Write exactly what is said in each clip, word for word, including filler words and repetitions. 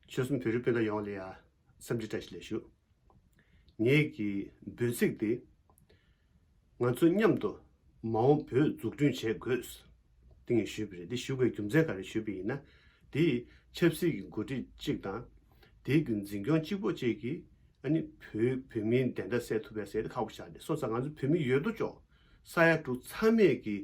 ཆོལ་གསུམ་བོད་རིགས་སྤུན་ཟླ་ཡོངས་ལ་ཡ་འཚམས་འདྲི་བཀྲ་ཤིས་བདེ་ལེགས་ཞུ། ངེད་ཀྱི་འབོད་ཚིག་དེ། ང་ཚོ་མཉམ་དུ་མ་འོངས་བོད་འཛུགས་སྐྲུན་བྱེད་དགོས། དེ་ངས་ཞུས་པ་རེད། འདི་ཞུ་དགོས་རྒྱུ་མཚན་ག་རེ་ཞུས་པ་ཡིན་ན། དེ་ཆབ་སྲིད་ཀྱི་འགོ་ཁྲིད་གཅིག་དང་། དེ་གི་འཛིན་སྐྱོང་གཅིག་པོ་གཅིག་གིས་ཨ་ནི་བོད་བོད་མིའི་བདེན་མཐའ་གསལ་ཐུབ་པ་ཟེར་ཏེ་ཁག་པོ་ཆགས་ཏེ། སོང་ཙང་ང་ཚོ་བོད་མི་ཡོད་དོ་ཅོག་ས་ཡ་དྲུག་ཚང་མས་ཀྱི་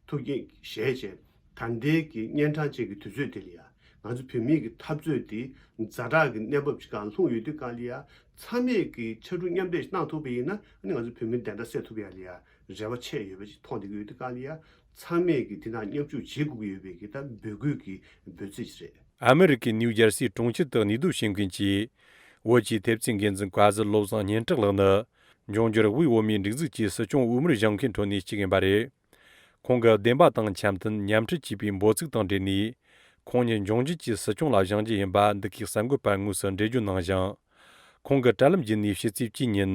ཐུགས་འགན་བཞེས་བྱས། ད་ལྟའི་གི་གཉན་འཕྲང་ཅན་གྱི་དུས་ཚོད་དེ་ལ་ཡ། ང་ཚོ་བོད་མིའི་གི་འཐབ་རྩོད་དེ་ཛ་དྲག་གི་གནས་བབ་ཅིག་སྒང་ལྷུང་ཡོད་དུས་སྒང་ལ་ཡ། ཚང་མས་ཀྱི་ཕྱར་གྲུ་མཉམ་འདེགས་གནང་ཐུབ་པ་ཡིན་ན། ཨ་ནི་ང་ཚོ་བོད་མིའི་བདེན་མཐའ་གསལ་ཐུབ་ཡ་ལ་ཡ་རེ་བ་ཆེ་ཡོད་པ་ཅིག་མཐོང་བསྡད་ཀྱི་ཡོད་དུས་སྒང་ལ་ཡ། ཚང་མས་ཀྱི་དེ་དང་མཉམ་ཞུགས་བྱེད་དགོས་ཀྱི་ཡོད་པའི་གི་ད་འབོད་སྐུལ་གྱི་འབོད་ཚིག་ཅིག་རེད། ཨ་མི་རི་ཀའི་ནིའུ་ཇར་སིའི་གྲོང་ཁྱེར་དུ་གནས་སྡོད་བྱེད་མཁན་གྱི་བོད་ཀྱི་ཐེབས་རྩའི་འགན་འཛིན་བཀའ་ཟུར་བློ་བཟང་སྙན་གྲགས་ལགས་ནི། འབྱུང་འགྱུར་དབུས་བོད་མིའི་སྒྲིག་འཛུགས་ཀྱི་སྲིད་སྐྱོང་འོས་མིར་བཞེངས་མཁན་ཁྲོད་ནས་གཅིག་ཡིན་པ་རེད། ཁོང་གིས་བདེན་པ་དང་འཆམ་མཐུན་མཉམ་འཁྲུག་ཅེས་པའི་འབོད་ཚིག་དང་འབྲེལ་ནས། ཁོང་ཉིད་འབྱུང་འགྱུར་གྱི་སྲིད་སྐྱོང་ལ་བཞེངས་རྒྱུ་ཡིན་པ་འདི་གའི་གསར་འགོད་པར་དངོས་སུ་འགྲེལ་བརྗོད་གནང་ཞིང་། ཁོང་གིས་དྲ་ལམ་བརྒྱུད་ནས་ཕྱི་ཚེས་གཅིག་ཉིན།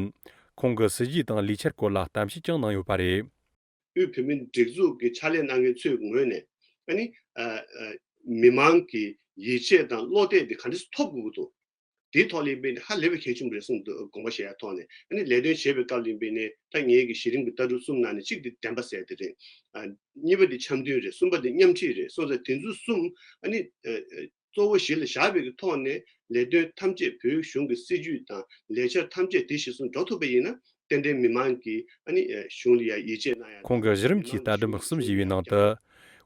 ཁོང་གི་སྲིད་བྱུས་དང་ལས་འཆར་སྐོར་ལ་གཏམ་བཤད་ཀྱང་གནང་ཡོད་པ་རེད། དབུས་བོད་མིའི་སྒྲིག་འཛུགས་ཀྱི་ཕྱག་ལས་གནང་མཁན་ཚོའི་ངོས་ནས། ཨ་ནི། ཨ། ཨ། མི་མང་གི་ཡིད་ཆེས་དང་བློ་གཏད་དེ་ག་འདྲས་ཐོབ་དགོས་ཀྱི་འདུག་དེའི་ཐོག་ལ་ཡིན་པས་ནི་ཧ་ལས་པའི་གལ་ཆེན་པོ་རེད་གསུངས་འདུག་དགོངས་པ་བཞེས་ཡ་ཐོག་ནས། ཨ་ནི་ལས་དོན་བྱེད་པའི་སྐབས་ལ་ཡིན་པས་ནི། ད་ངེད་ཀྱི་གཞི་རིམ་གྱི་ལྟ་གྲུབ་གསུམ་ནང་ནས་གཅིག་དེ་བདེན་པ་ཟེར་དེ་རེད། ཨ། གཉིས་པ་དེ་འཆམ་མཐུན་རེད། གསུམ་པ་དེ་མཉམ་ཁྲིད་རེད། སོང་ཙང་དེ་ཚོ་གསུམ། ཨ་ནི། ཨ། ཨ། གཙོ་བོ་གཞི་ལ་བཞག་པའི་གི་ཐོག་ནས་ལས་དོན་ཐམས་ཅད་བོད་གཞུང་གི་སྲིད་ཇུས་དང་ལས་འཆར་ཐམས་ཅད་དེ་གཞིར་བཟུང་འགྲོ་ཐུབ་པ་ཡིན་ན། ཏན་ཏན་མི་མང་གིས་ཨ་ནི་གཞུང་ལ་ཡ་ཡིད་ཆེས་གནང་ཡ། ཁོང་གི་གཞི་རིམ་གྱི་ལྟ་གྲུབ་གསུམ་ཞེས་པའི་ནང་དུ།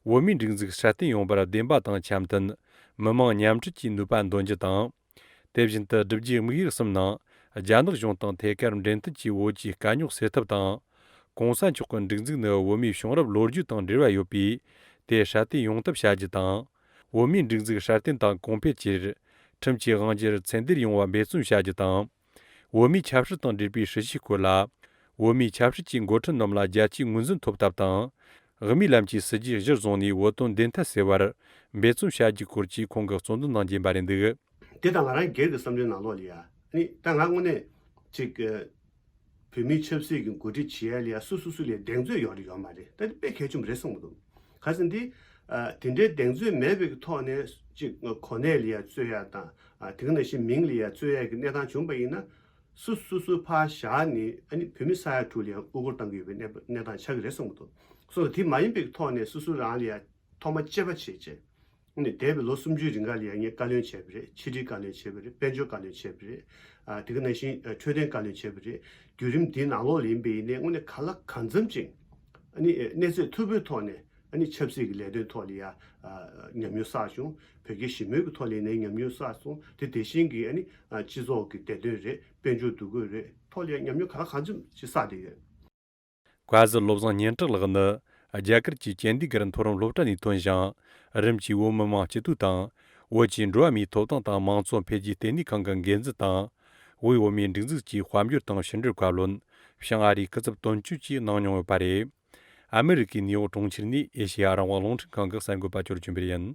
བོད་མིའི་སྒྲིག་འཛུགས་སྲ་བརྟན་ཡོང་བར་བདེན་པ་དང་འཆམ་མཐུན། མི་མང་མཉམ་འཁྲུག་གི་ནུས་པ་འདོན་རྒྱུ་དང་། དེ་བཞིན་དུ་བསྒྲུབ་རྒྱུའི་དམིགས་ཡུལ་གསུམ་ནང་། རྒྱ་ནག་གཞུང་དང་ཐད་ཀར་འབྲེལ་མཐུད་ཀྱིས་བོད་ཀྱི་དཀའ་རྙོག་སེལ་ཐབས་དང་། གོང་ས་མཆོག་གི་སྒྲིག་འཛུགས་ནི་བོད་མིའི་བྱུང་རབས་ལོ་རྒྱུས་དང་འབྲེལ་བ་ཡོད་པས། དེ་སྲ་བརྟན་ཡོང་ཐབས་བྱ་རྒྱུ་དང་། བོད་མིའི་སྒྲིག་འཛུགས་སྲ་བརྟན་དང་གོང་འཕེལ་ཕྱིར། ཁྲིམས་ཀྱི་དབང་སྒྱུར་ཚད་ལྡན་ཡོང་བ་འབད་བརྩོན་བྱ་རྒྱུ་དང་། བོད་མིའི་ཆབ་སྲིད་དང་འབྲེལ་བའི་སྲིད་བྱུས་སྐོར་ལ། བོད་མིའི་ཆབ་སྲིད་ཀྱི་འགོ་ཁྲིད་རྣམས་ལ་རྒྱལ་སྤྱིའི་ངོས་འཛིན་ཐོབ་ཐབས་དང་། དབུ་མའི་ལམ་གྱི་སྲིད་ཇུས་གཞིར་བཟུང་ནས་བོད་དོན་བདེན་མཐའ་གསལ་བར་འབད་བརྩོན་བྱ་རྒྱུའི་སྐོར་གྱི་ཁོང་གི་གཙོ་འདོན་གནང་རྒྱུ་ཡིན་པ་རེད་འདུག་དེ་དང་ང་རང་སྒེར་གྱི་བསམ་ཚུལ་ནང་ལོགས་ལ་ཡ། ཨ་ནི་ད་ང་དངོས་གནས་ཅིག་བོད་མིའི་ཆབ་སྲིད་ཀྱི་འགོ་ཁྲིད་བྱེད་ཡ་ལ་ཡ་སུ་སུ་སུ་ལ་གདེང་ཚོད་ཡོད་རེད་ཡོད་མ་རེད། ད་དེ་དཔེ་གལ་ཆེན་པོ་རེད་བསམ་གྱི་འདུག་གལ་སྲིད་འདི། ཨ། དེ་འདྲའི་གདེང་ཚོད་མེད་པའི་ཐོག་ནས་ཅིག་གོ་གནས་ལ་ཡ་རྩོད་ཡ་དང་། ཨ། དེ་ག་ནང་བཞིན་མིང་ལ་ཡ་རྩོད་ཡ་གི་གནས་སྟངས་བྱུང་བ་ཡིན་ན། སུ་སུ་སུ་ཕར་བཞག་ནས་ཨ་ནི་བོད་མི་ས་ཡ་དྲུག་ལ་ཡ་དབུ་སྐོར་བཏང་གི་ཡོད་པའི་གནས་གནས་སྟངས་ཆགས་ཀྱི་རེད་བསམ་གྱི་འདུག་སོ་དེ་མ་ཡིན་པའི་ཐོག་ནས་སུ་སུ་རང་ལ་ཡ་ཐོག་མ་དཔྱད་པ་བྱེད་བྱས། ཨ་ནི་འདས་པའི་ལོ་སུམ་ཅུའི་རིང་ག་ལ་ཡ་ངས་བཀའ་བློན་བྱས་པ་རེད། ཕྱི་དྲིལ་བཀའ་བློན་བྱས་པ་རེད། དཔལ་འབྱོར་བཀའ་བློན་བྱས་པ་རེད། ཨ། དེ་ག་ནང་བཞིན་ཨ་འཕྲོད་བསྟེན་བཀའ་བློན་བྱས་པ་རེད། བརྒྱུད་རིམ་འདིའི་ནང་ལོགས་ལ་ཡིན་པ་ཡིན་ནའི་དངོས་གནས་གང་ལ་གང་འཚམ་ཅིག་ཨ་ནི་ཨ་གནས་ཚད་མཐོ་པོའི་ཐོག་ནས་ཨ་ནི་ཆབ་སྲིད་ཀྱི་ལས་དོན་ཐོག་ལ་ཡ་ཨ་ཉམས་མྱོང་བསགས་བྱུང་། བོད་རྒྱའི་ཞི་མོལ་གྱི་ཐོག་ལ་ཡིན་ནའི་ཉམས་མྱོང་བསགས་སོང་། དེ་དེ་བཞིན་གྱི་ཨ་ནི་ཨ་སྤྱི་ཚོགས་ཀྱི་བདེ་དོན་རེད། དཔལ་འབྱོར་འདུ་འགོད་རེད། ཐོག་ལ་ཡ་ཉམས་མྱོང་གང་ལ་གང་འཚམ་ཅིག་བསགས་བསྡད་ཡོད། བཀའ་ཟུར་བློ་བཟང་སྙན་གྲགས་ལགས་ནི་རྒྱ་གར་གྱི་ཅན་ཌི་གར་མཐོ་རིམ་སློབ་གྲྭ་ནས་ཐོན་ཞིང་། རིམ་གྱིས་བོད་མི་མང་སྤྱི་འཐུས་དང་། བོད་ཀྱི་འགྲོ་བ་མིའི་ཐོབ་ཐང་དང་མང་གཙོ་འཕེལ་རྒྱས་ལྟེ་གནས་ཁང་གི་འགན་འཛིན་དང་། དབུས་བོད་མིའི་སྒྲིག་འཛུགས་ཀྱི་དཔལ་འབྱོར་དང་ཕྱི་འབྲེལ་བཀའ་བློན། བྱང་ཨ་རིའི་སྐུ་ཚབ་དོན་གཅོད་བཅས་གནང་མྱོང་ཡོད་པ་རེད། ཨ་མི་རི་ཀའི་ནིའུ་ཡོག་གྲོང་ཁྱེར་ནས་ཨེ་ཤེ་ཡ་རང་དབང་རླུང་འཕྲིན་ཁང་གི་གསར་འགོད་པ་ཅོར་ཅུན་པེར་ཡིན།